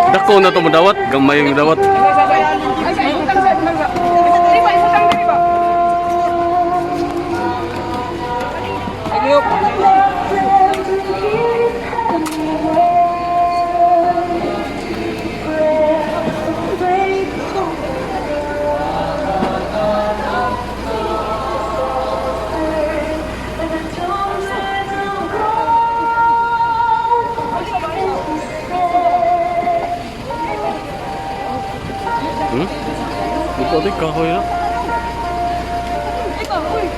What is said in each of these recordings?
Dako na to madawat, gamay yung dawat. Ay, sa ibutang sa ibutang sa. Di ba, isutang diri ba? Hmm? Ito ito kahoy na. Ito, uy.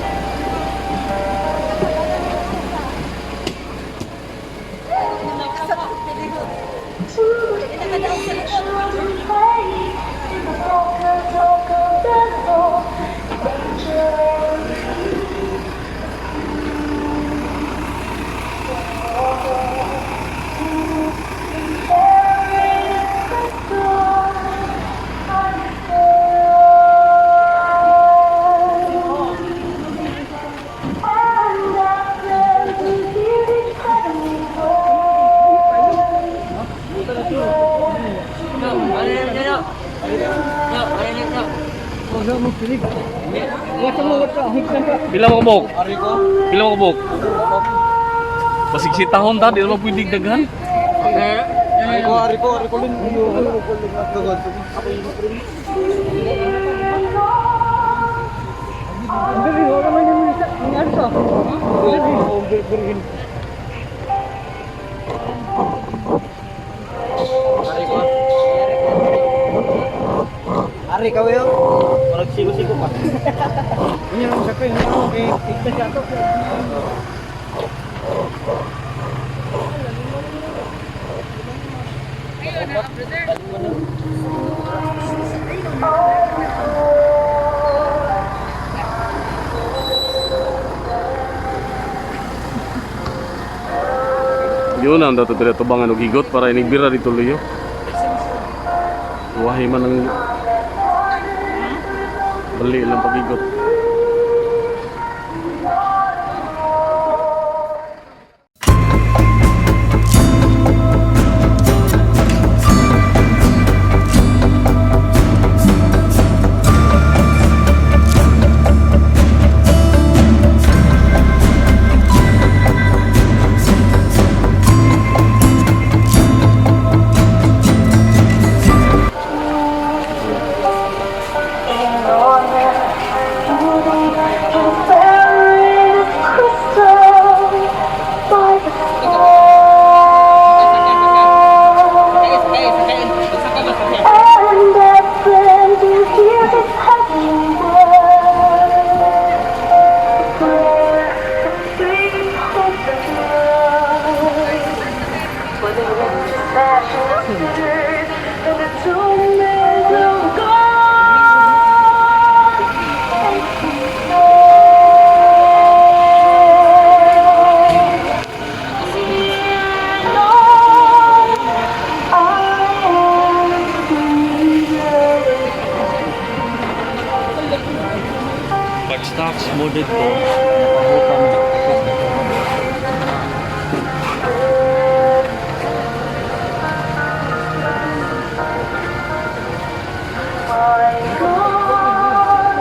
Pila mo kabuk? Pila mo kabuk? Basig si tahon ta, di naman pwedeng daghan. Ari ko, ari ko lin. Ari ka yo. Parang sigo-sigo pa. Ini lang sa kayo, eh, tignan siya to. Ayun na, brother. Yun ang dato diri tubangan og higot para inigbira dito luyo. Wahi man ang bali lang pagigot. And I friend to hear this heavenly word. Prayer of faith, hope, and love. For the righteous passion and atonement of God. And His love. Lord, I am Pag stocks mo dito, My God,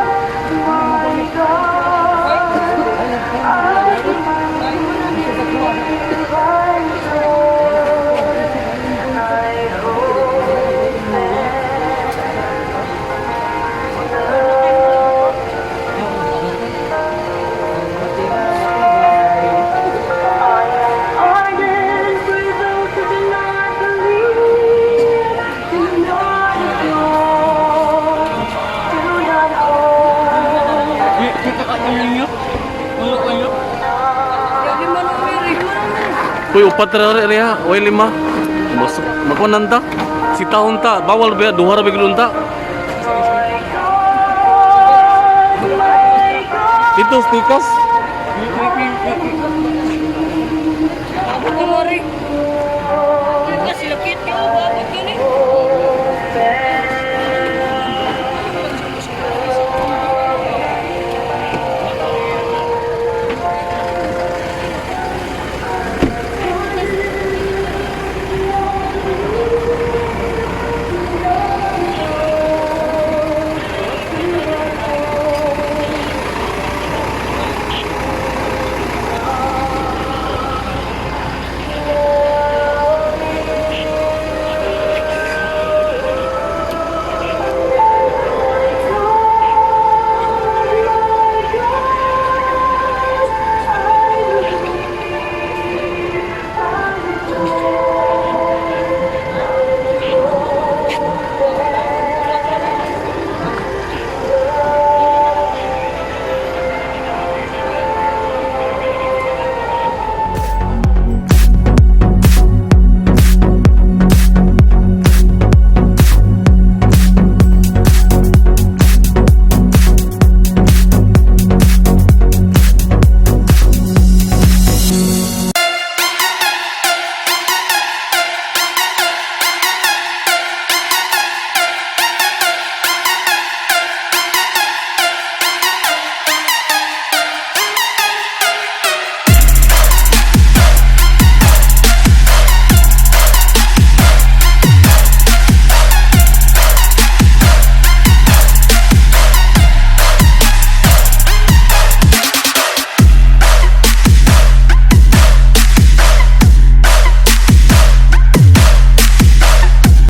my God, I believe I trust, I hope I am pardoned for those who do not believe, do not adore, do not hope. Uy, upat ra rin riha, uy lima. Masuk, makunan ta. Si tahon ta, bawal ba duha ra biglon ta. My God, my God. Dito stikas.